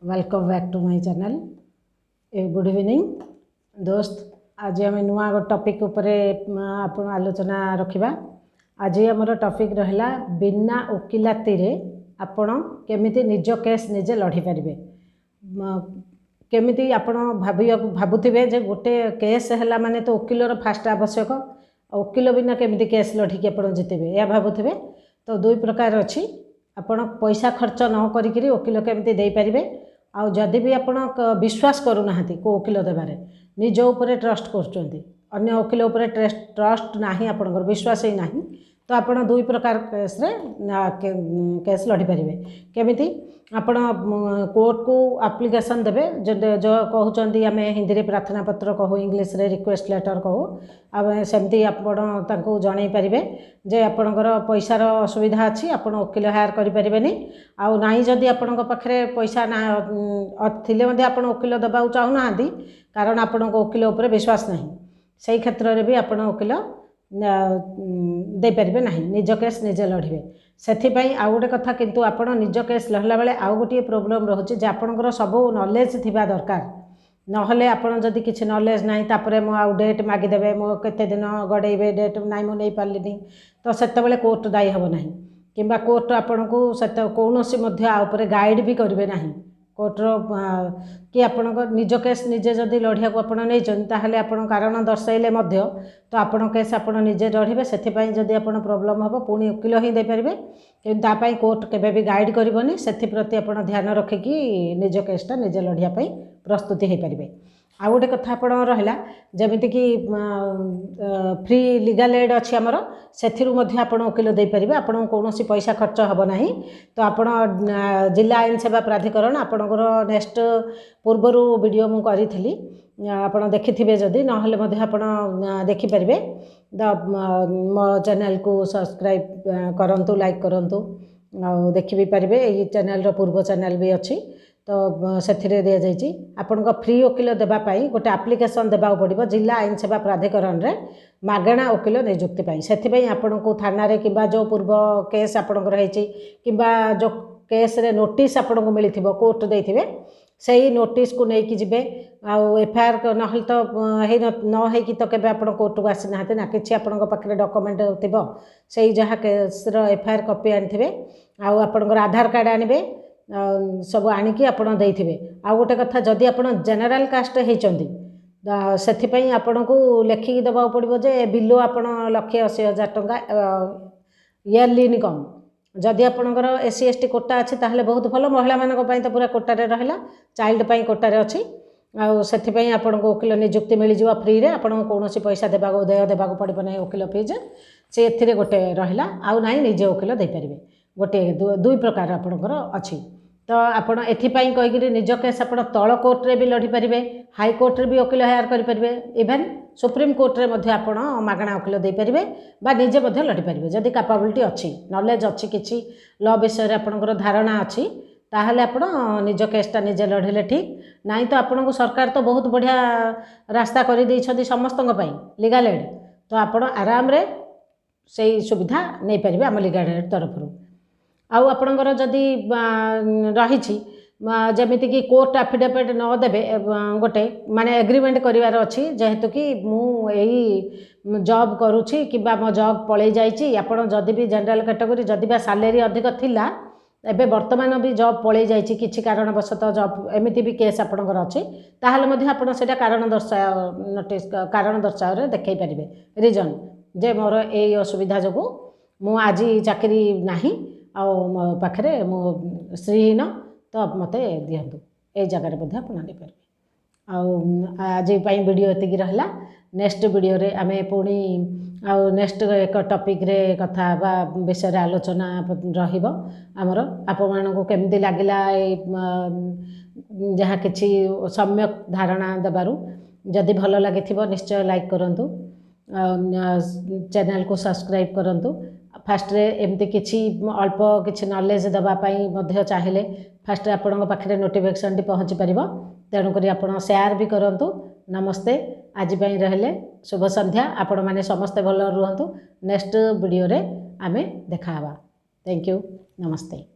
Welcome back to my channel. Good evening ଦୋସ୍ତ। ଆଜି ଆମେ ନୂଆ ଗୋଟେ ଟପିକ୍ ଉପରେ ଆପଣ ଆଲୋଚନା ରଖିବା। ଆଜି ଆମର ଟପିକ୍ ରହିଲା, ବିନା ଓକିଲାତିରେ ଆପଣ କେମିତି ନିଜ କେସ୍ ନିଜେ ଲଢ଼ିପାରିବେ। କେମିତି ଆପଣ ଭାବିବାକୁ ଭାବୁଥିବେ ଯେ ଗୋଟେ କେସ୍ ହେଲା ମାନେ ତ ଓକିଲର ଫାଷ୍ଟ ଆବଶ୍ୟକ, ଓକିଲ ବିନା କେମିତି କେସ୍ ଲଢ଼ିକି ଆପଣ ଜିତିବେ, ଏହା ଭାବୁଥିବେ। ତ ଦୁଇ ପ୍ରକାର ଅଛି। ଆପଣ ପଇସା ଖର୍ଚ୍ଚ ନ କରିକିରି ଓକିଲ କେମିତି ଦେଇପାରିବେ, ଆଉ ଯଦି ବି ଆପଣ ବିଶ୍ୱାସ କରୁନାହାନ୍ତି କେଉଁ ଓକିଲ ଦେବାରେ, ନିଜ ଉପରେ ଟ୍ରଷ୍ଟ କରୁଛନ୍ତି, ଅନ୍ୟ ଓକିଲ ଉପରେ ଟ୍ରଷ୍ଟ ନାହିଁ, ଆପଣଙ୍କର ବିଶ୍ୱାସ ହିଁ ନାହିଁ, ତ ଆପଣ ଦୁଇ ପ୍ରକାର କେସ୍ରେ କେସ୍ ଲଢ଼ିପାରିବେ। କେମିତି? ଆପଣ କୋର୍ଟକୁ ଆପ୍ଲିକେସନ୍ ଦେବେ, ଯେଉଁ କହୁଛନ୍ତି ଆମେ ହିନ୍ଦୀରେ ପ୍ରାର୍ଥନା ପତ୍ର କହୁ, ଇଂଲିଶରେ ରିକ୍ୱେଷ୍ଟ ଲେଟର୍ କହୁ। ଆଉ ସେମିତି ଆପଣ ତାଙ୍କୁ ଜଣାଇ ପାରିବେ ଯେ ଆପଣଙ୍କର ପଇସାର ଅସୁବିଧା ଅଛି, ଆପଣ ଓକିଲ ହାୟାର କରିପାରିବେନି। ଆଉ ନାହିଁ, ଯଦି ଆପଣଙ୍କ ପାଖରେ ପଇସା ନା ଥିଲେ ମଧ୍ୟ ଆପଣ ଓକିଲ ଦେବାକୁ ଚାହୁଁନାହାନ୍ତି, କାରଣ ଆପଣଙ୍କ ଓକିଲ ଉପରେ ବିଶ୍ୱାସ ନାହିଁ, ସେଇ କ୍ଷେତ୍ରରେ ବି ଆପଣ ଓକିଲ ଦେଇପାରିବେ ନାହିଁ, ନିଜ କେସ୍ ନିଜେ ଲଢ଼ିବେ। ସେଥିପାଇଁ ଆଉ ଗୋଟେ କଥା କିନ୍ତୁ, ଆପଣ ନିଜ କେସ୍ ଲଢ଼ିଲା ବେଳେ ଆଉ ଗୋଟିଏ ପ୍ରୋବ୍ଲେମ୍ ରହୁଛି ଯେ ଆପଣଙ୍କର ସବୁ ନଲେଜ୍ ଥିବା ଦରକାର। ନହେଲେ ଆପଣ ଯଦି କିଛି ନଲେଜ୍ ନାହିଁ, ତାପରେ ମୁଁ ଆଉ ଡେଟ୍ ମାଗିଦେବେ, ମୁଁ କେତେ ଦିନ ଗଡ଼େଇବେ, ଡେଟ୍ ନାହିଁ, ମୁଁ ନେଇପାରିଲିନି, ତ ସେତେବେଳେ କୋର୍ଟ ଦାୟୀ ହେବ ନାହିଁ କିମ୍ବା କୋର୍ଟ ଆପଣଙ୍କୁ ସେତେ କୌଣସି ମଧ୍ୟ ଆ ଉପରେ ଗାଇଡ଼ ବି କରିବେ ନାହିଁ କୋର୍ଟର କି। ଆପଣଙ୍କ ନିଜ କେସ୍ ନିଜେ ଯଦି ଲଢ଼ିବାକୁ ଆପଣ ନେଇଛନ୍ତି, ତାହେଲେ ଆପଣ କାରଣ ଦର୍ଶାଇଲେ ମଧ୍ୟ ତ ଆପଣ କେସ୍ ଆପଣ ନିଜେ ଲଢ଼ିବେ। ସେଥିପାଇଁ ଯଦି ଆପଣ ପ୍ରୋବ୍ଲେମ୍ ହେବ, ପୁଣି ଓକିଲ ହିଁ ଦେଇପାରିବେ, କିନ୍ତୁ ତା ପାଇଁ କୋର୍ଟ କେବେ ବି ଗାଇଡ଼ କରିବନି। ସେଥିପ୍ରତି ଆପଣ ଧ୍ୟାନ ରଖିକି ନିଜ କେସ୍ଟା ନିଜେ ଲଢ଼ିବା ପାଇଁ ପ୍ରସ୍ତୁତି ହୋଇପାରିବେ। ଆଉ ଗୋଟେ କଥା ଆପଣଙ୍କର ରହିଲା, ଯେମିତିକି ଫ୍ରି ଲିଗାଲ୍ ଏଡ଼୍ ଅଛି ଆମର, ସେଥିରୁ ମଧ୍ୟ ଆପଣ ଓକିଲ ଦେଇପାରିବେ। ଆପଣଙ୍କୁ କୌଣସି ପଇସା ଖର୍ଚ୍ଚ ହେବ ନାହିଁ। ତ ଆପଣ ଜିଲ୍ଲା ଆଇନ ସେବା ପ୍ରାଧିକରଣ, ଆପଣଙ୍କର ନେକ୍ସଟ ପୂର୍ବରୁ ଭିଡ଼ିଓ ମୁଁ କରିଥିଲି, ଆପଣ ଦେଖିଥିବେ ଯଦି, ନହେଲେ ମଧ୍ୟ ଆପଣ ଦେଖିପାରିବେ। ତ ମୋ ଚ୍ୟାନେଲକୁ ସବସ୍କ୍ରାଇବ୍ କରନ୍ତୁ, ଲାଇକ୍ କରନ୍ତୁ ଆଉ ଦେଖି ବି ପାରିବେ। ଏଇ ଚ୍ୟାନେଲର ପୂର୍ବ ଚ୍ୟାନେଲ ବି ଅଛି, ତ ସେଥିରେ ଦିଆଯାଇଛି। ଆପଣଙ୍କ ଫ୍ରି ଓକିଲ ଦେବା ପାଇଁ ଗୋଟେ ଆପ୍ଲିକେସନ୍ ଦେବାକୁ ପଡ଼ିବ ଜିଲ୍ଲା ଆଇନ ସେବା ପ୍ରାଧିକରଣରେ ମାଗଣା ଓକିଲ ନିଯୁକ୍ତି ପାଇଁ। ସେଥିପାଇଁ ଆପଣଙ୍କୁ ଥାନାରେ କିମ୍ବା ଯେଉଁ ପୂର୍ବ କେସ୍ ଆପଣଙ୍କର ହେଇଛି କିମ୍ବା ଯେଉଁ କେସ୍ରେ ନୋଟିସ୍ ଆପଣଙ୍କୁ ମିଳିଥିବ, କୋର୍ଟ ଦେଇଥିବେ, ସେଇ ନୋଟିସ୍କୁ ନେଇକି ଯିବେ। ଆଉ ଏଫଆଇଆର୍ ନହେଲେ ତ ହେଇ ନ ହେଇକି ତ କେବେ ଆପଣ କୋର୍ଟକୁ ଆସିନାହାନ୍ତି ନା, କିଛି ଆପଣଙ୍କ ପାଖରେ ଡକୁମେଣ୍ଟ ଥିବ, ସେଇ ଯାହା କେସ୍ର ଏଫଆଇଆର୍ କପି ଆଣିଥିବେ ଆଉ ଆପଣଙ୍କର ଆଧାର କାର୍ଡ଼ ଆଣିବେ, ଆଉ ସବୁ ଆଣିକି ଆପଣ ଦେଇଥିବେ। ଆଉ ଗୋଟେ କଥା, ଯଦି ଆପଣ ଜେନେରାଲ କାଷ୍ଟ ହେଇଛନ୍ତି, ସେଥିପାଇଁ ଆପଣଙ୍କୁ ଲେଖିକି ଦେବାକୁ ପଡ଼ିବ ଯେ ବିଲୋ ଆପଣ 1,80,000 ଟଙ୍କା ଇୟରଲି ଇନକମ୍। ଯଦି ଆପଣଙ୍କର S C, S T quota ଅଛି, ତାହେଲେ ବହୁତ ଭଲ। ମହିଳାମାନଙ୍କ ପାଇଁ ତ ପୁରା କୋଟାରେ ରହିଲା, ଚାଇଲ୍ଡ ପାଇଁ କୋଟାରେ ଅଛି। ଆଉ ସେଥିପାଇଁ ଆପଣଙ୍କୁ ଓକିଲ ନିଯୁକ୍ତି ମିଳିଯିବ ଫ୍ରିରେ, ଆପଣଙ୍କୁ କୌଣସି ପଇସା ଦେବାକୁ ଦେୟ ଦେବାକୁ ପଡ଼ିବ ନାହିଁ ଓକିଲ ଫିଜ୍। ସେ ଏଥିରେ ଗୋଟେ ରହିଲା। ଆଉ ନାହିଁ, ନିଜେ ଓକିଲ ଦେଇପାରିବେ। ଗୋଟିଏ ଦୁଇ ପ୍ରକାର ଆପଣଙ୍କର ଅଛି। ତ ଆପଣ ଏଥିପାଇଁ କହିକିରି ନିଜ କେସ୍ ଆପଣ ତଳ କୋର୍ଟରେ ବି ଲଢ଼ିପାରିବେ, ହାଇକୋର୍ଟରେ ବି ଓକିଲ ହାୟାର କରିପାରିବେ, ଇଭେନ୍ ସୁପ୍ରିମକୋର୍ଟରେ ମଧ୍ୟ ଆପଣ ମାଗଣା ଓକିଲ ଦେଇପାରିବେ ବା ନିଜେ ମଧ୍ୟ ଲଢ଼ିପାରିବେ। ଯଦି କାପାବିଲିଟି ଅଛି, ନଲେଜ୍ ଅଛି, କିଛି ଲ ବିଷୟରେ ଆପଣଙ୍କର ଧାରଣା ଅଛି, ତାହେଲେ ଆପଣ ନିଜ କେସ୍ଟା ନିଜେ ଲଢ଼ିଲେ ଠିକ୍। ନାହିଁ ତ ଆପଣଙ୍କୁ ସରକାର ତ ବହୁତ ବଢ଼ିଆ ରାସ୍ତା କରିଦେଇଛନ୍ତି ସମସ୍ତଙ୍କ ପାଇଁ ଲିଗାଲ୍ ଏଡ଼୍, ତ ଆପଣ ଆରାମରେ ସେଇ ସୁବିଧା ନେଇପାରିବେ ଆମ ଲିଗାଲ୍ ଏଡ଼୍ ତରଫରୁ। ଆଉ ଆପଣଙ୍କର ଯଦି ରହିଛି, ଯେମିତିକି କୋର୍ଟ ଆଫିଡେଭିଟ୍ ନ ଦେବେ, ଗୋଟେ ମାନେ ଏଗ୍ରିମେଣ୍ଟ କରିବାର ଅଛି, ଯେହେତୁ କି ମୁଁ ଏଇ ଜବ୍ କରୁଛି କିମ୍ବା ମୋ ଜବ୍ ପଳେଇ ଯାଇଛି। ଆପଣ ଯଦି ବି ଜେନେରାଲ କାଟେଗୋରୀ, ଯଦି ବା ସାଲେରୀ ଅଧିକ ଥିଲା, ଏବେ ବର୍ତ୍ତମାନ ବି ଜବ୍ ପଳେଇ ଯାଇଛି କିଛି କାରଣବଶତଃ, ଜବ୍ ଏମିତି ବି କେସ୍ ଆପଣଙ୍କର ଅଛି, ତାହେଲେ ମଧ୍ୟ ଆପଣ ସେଇଟା କାରଣ ଦର୍ଶାଅ ନୋଟିସ୍, କାରଣ ଦର୍ଶାଅରେ ଦେଖାଇ ପାରିବେ ରିଜନ୍ ଯେ ମୋର ଏଇ ଅସୁବିଧା ଯୋଗୁଁ ମୁଁ ଆଜି ଚାକିରି ନାହିଁ ଆଉ ମୋ ପାଖରେ ମୁଁ ଶ୍ରୀହୀନ, ତ ମୋତେ ଦିଅନ୍ତୁ। ଏଇ ଜାଗାରେ ମଧ୍ୟ ଆପଣ ଦେଇପାରିବେ। ଆଉ ଆଜି ପାଇଁ ଭିଡ଼ିଓ ଏତିକି ରହିଲା। ନେକ୍ସଟ ଭିଡ଼ିଓରେ ଆମେ ପୁଣି ଆଉ ନେକ୍ସଟ ଏକ ଟପିକ୍ରେ କଥା ହେବା, ବିଷୟରେ ଆଲୋଚନା ରହିବ ଆମର। ଆପଣମାନଙ୍କୁ କେମିତି ଲାଗିଲା ଏଇ ଯାହା କିଛି ସମ୍ୟକ ଧାରଣା ଦେବାରୁ? ଯଦି ଭଲ ଲାଗିଥିବ, ନିଶ୍ଚୟ ଲାଇକ୍ କରନ୍ତୁ ଆଉ ଚ୍ୟାନେଲକୁ ସବସ୍କ୍ରାଇବ୍ କରନ୍ତୁ। ଫାଷ୍ଟରେ ଏମିତି କିଛି ଅଳ୍ପ କିଛି ନଲେଜ ଦେବା ପାଇଁ ମଧ୍ୟ ଚାହିଁଲେ ଫାଷ୍ଟରେ ଆପଣଙ୍କ ପାଖରେ ନୋଟିଫିକେସନ୍ଟି ପହଞ୍ଚି ପାରିବ, ତେଣୁକରି ଆପଣ ସେୟାର ବି କରନ୍ତୁ। ନମସ୍ତେ, ଆଜି ପାଇଁ ରହିଲେ, ଶୁଭ ସନ୍ଧ୍ୟା। ଆପଣମାନେ ସମସ୍ତେ ଭଲ ରୁହନ୍ତୁ। ନେକ୍ସଟ ଭିଡ଼ିଓରେ ଆମେ ଦେଖା ହେବା। Thank you, Namaste.